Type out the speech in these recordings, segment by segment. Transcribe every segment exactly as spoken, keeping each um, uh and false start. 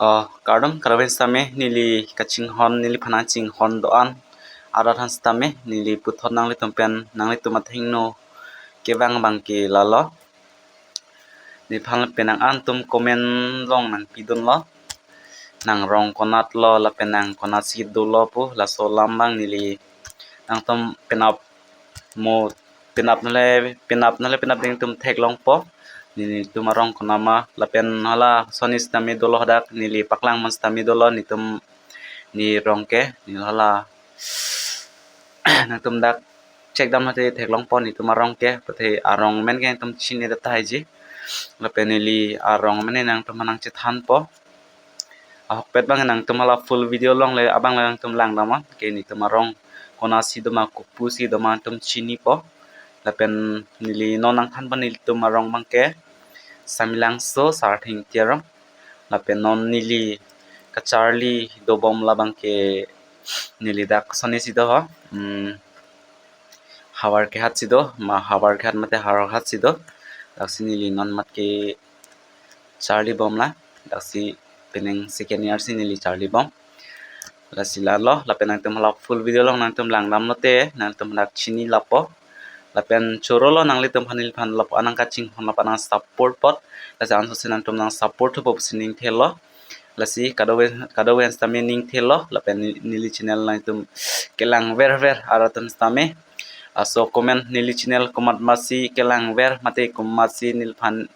Oh, kardom, kardom sitame, neli kachinghon, neliphan nangchinghon do-an arat aphan sitame, neli puthot nanglitum pen, nanglitum athengno kevang abangke lalo. Neliphan penang an atum comment along nangpidunlo. Nang rong konatlo, lapen nang konatsi dolo pu, laso alam abang neli nangtum penap mo, penap nale, penap nale, penap ding atum theklongpo. Nelitum arong konatma, lapen hala ason sitame dolo hadak, neli paklang man sitame dolo, netum ne rong ke, neli hala nangtum dak check dam mate theklongpo netum arong ke, pathe arong amen ke nangtum chini det tahai ji. Lapen neli arong amen nangtum nangchethanpo. Ahokpet abang nangtum hala full video along le abang le nangtum langdam non. Ke netum arong konatsi doma, kopusi doma nangtum chinipo. Lapen neli non nangthanpo netum arong abangke Samelangso Sarthengti arong. Lapen non neli kacharli dobom labangke neli dak ason si do ho. Hmm. Havar kehat si do, ma havar kehat mate havar hat si do. Daksi neli non mat kecharli bomlo. Daksi penang second year si neli charli bom. Lasi lalo, lapen nangtum hala full video along nangtum langdam lote, nangtum dak chini lapo. Lapen chorolo nanglitum aphan neliphan lapu-an nangkachinghon lapu-an nang support apot. Lasi ansose nangtum nang support thupo pusi ning thelo. Lasi kadokave, kadokave sitame ning thelo, lapen ne-, neli channel nangtum kelang verver arat atum sitame. Laso comment neli channel komatmasi kelang ver mate komatsi neliphan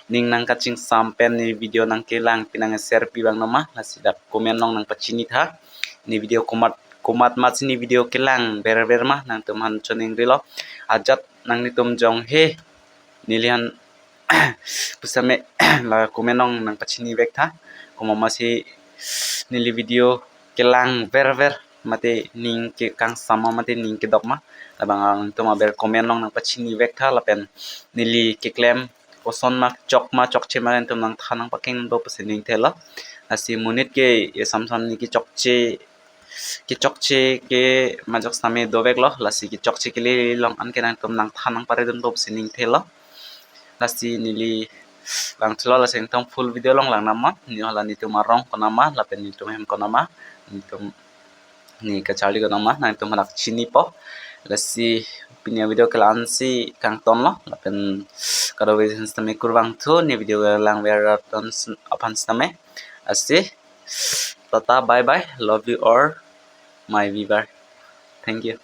ning nangkachingsam pen ne video nangkelang pinang share pi abang noma, lasi dak comment along nangpachini tha. Ne video komat, komatmasi ne video kelang verver ma nangtum aphan choningrilo. Ajat nanglitum jong he neliphan pusitame la comment along nangpachini vek tha. Komatmasi neli video kelang verver mate ning kekangsam ma mate ning kedok ma, labang nangtum aber comment along nangpachini vek tha. Lapen neli keklem koson ma, chok ma chokche ma nangtum nangthan nangpakeng do pusi ning thelo. Lasi monit ke e samson ne kechokche, kechokche ke majok sitame doveklo, lasi kechokche kele along anke nangtum nangthan nangparedun do pusi ning thelo. Lasi neli vangthulo, lasi nangtum full video along langdam non. Ne hala netum arong konatma lapen netum ahem konatma, netum ne kacharli konatma nangtum hala chinipo. Lasi pini avideo ke la-an si kangtonlo, lapen kadokave sitame kurvangthu, ne video kelang ver arat aphan sitame. Lasi tata, bye bye, love you all my viewer. Thank you.